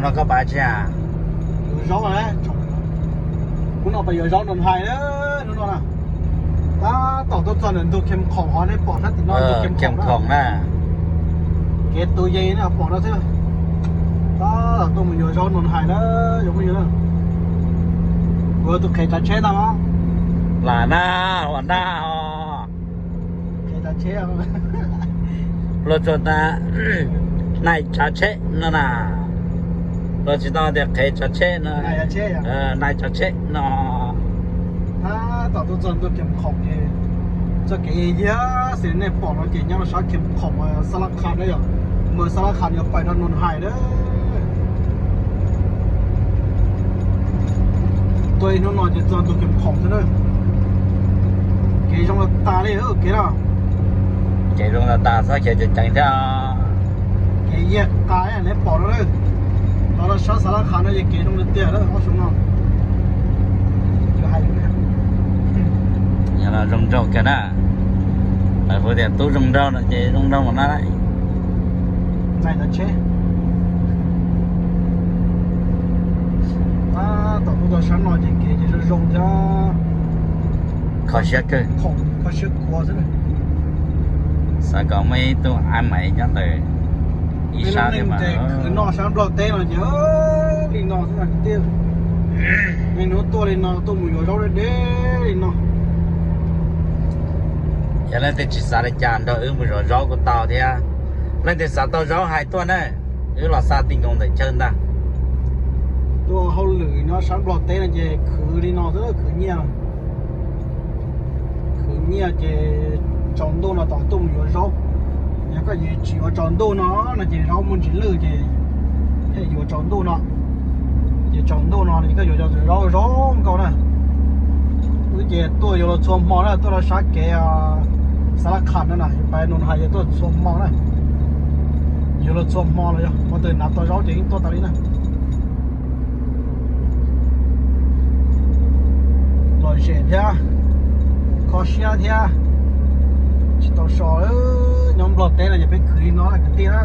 No koj pab tsi a? Yuav zaub na. Hnub no peb yuav zaub noo hais na, hnub no na. Tab tom tuaj txog ntawm ntug Kheem Khoom hov, nej pom sab tim no ntug Kheem Khoom na. Kev tu yees nej pom no xwb. Tab tom tuaj mus yuav zaub noo hais na, yuav phooj ywg na. Kuv tus qhev tsav tsheb ntag os. Lam na, lam na os. Qhev tsav tsheb. Luag tsuas tas nais tsav tsheb no na. Luag tsis tau tias qhev tsav tsheb no, nais tsav tsheb no. Tab tom tuaj txog ntug Kheem Khoom ces txoj kev yig yig xwb, nej pom no ces nyob rau sab Kheem Khoom Xab Laj Khas na yom. Mus Xab Laj Khas yuav pais rau Noos Hais na. Tuaj ib hnub no ces txog ntug Kheem Khoom xwb na. Kev zoo tas tas li kev no. Kev zoo tas tas, txhob kev ceev ceev thiab. Kev yig qas nej pom no na. Los rau sab Xab Laj Khas no ces kev zoo tiag tiag lawm ob xyoo no. Yog los zoo nraug kiag na. Lawv hu tias tub zoo nraug no ces zoo nraug mas na. Nais tsav tsheb. Tab tom tuaj txog sab no ces kev ces zoo zoo thiab. Kho siab kawg. Kho siab khuav xwb. Xav kom muaj ib tug ai mais nyob ntawm ib sab thiab mas. Khwv noj sab Nplog teb no ces li no xwb na kwv tij. Niaj hnub tuaj li no, tuaj mus yuav zaub deb deb li no. Yog leej twg tsis xav li cas nrog wb mus yuav zaub kuj tau thiab. Leej twg xav tau zaub hais tuaj na, wb los xa ti nkoos ntawm chaw ntag. Tuaj hauj lwm nyob sab Nplog teb no ces khwv li no xwb, khwv nyiaj. Khwv nyiaj ces tsaus ntuj no tom tuaj mus yuav zaub. Yog koj yuav tsis yuav tsaus ntuj no, no ces zaub muaj ntsis lwj ces thiaj yuav tsaus ntuj no. Ces tsaus ntuj no ces koj yuav cov zaub zoo nkauj na. Wb ces tuaj yuav los txhua hmo na, tuaj rau sab kev Xab Laj Khas no na, yuav pais Noos Hais yuav tuaj txhua hmo na. Yuav los txhua hmo los yog hmo twg hnav tau zaub ces yeej tuaj tas li na. Lom zem thiab, kho siab thiab. Tsis tau so, nyob Nplog teb no ces peb khwv li no kwv tij na.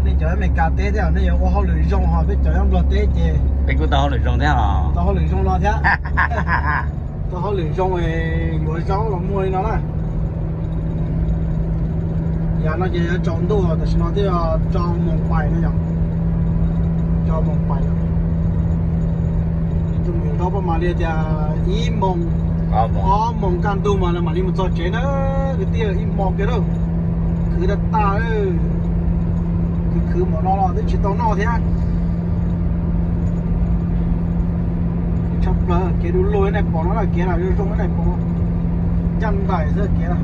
Nej cov Amelikas teb thiab nej yuav ua hauj lwm zoo, ho peb cov nyob Nplog teb ces peb kuj tau hauj lwm zoo thiab os. Tau hauj lwm zoo no thiab. Tau hauj lwm zoo, yuav zaub los muaj li no na. Yav no ces yuav tsaus ntuj, tam sim no twb yog rau moos pais no yom. Rau moos pais lawm. Tus me nyuam zaub pab mam li tias ib moos, ob moos kaj ntug mas lawv mam li mus txog tsev na. Kwv tij, ib hmo kiag lawm, khwv tag tag. Khwv khwv npaum no los twb tsis tau noj thiab. Tshaj plaws kev du lug nej pom no, kev zoo zoo nej pom no, ncaj nraim xwb kev na.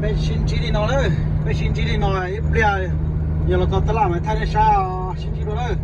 Peb sib ntsib li no lawm, peb sib ntsib li no ib pliag yog los txog tab laj mas thaij nej saib, sib ntsib dua lawm.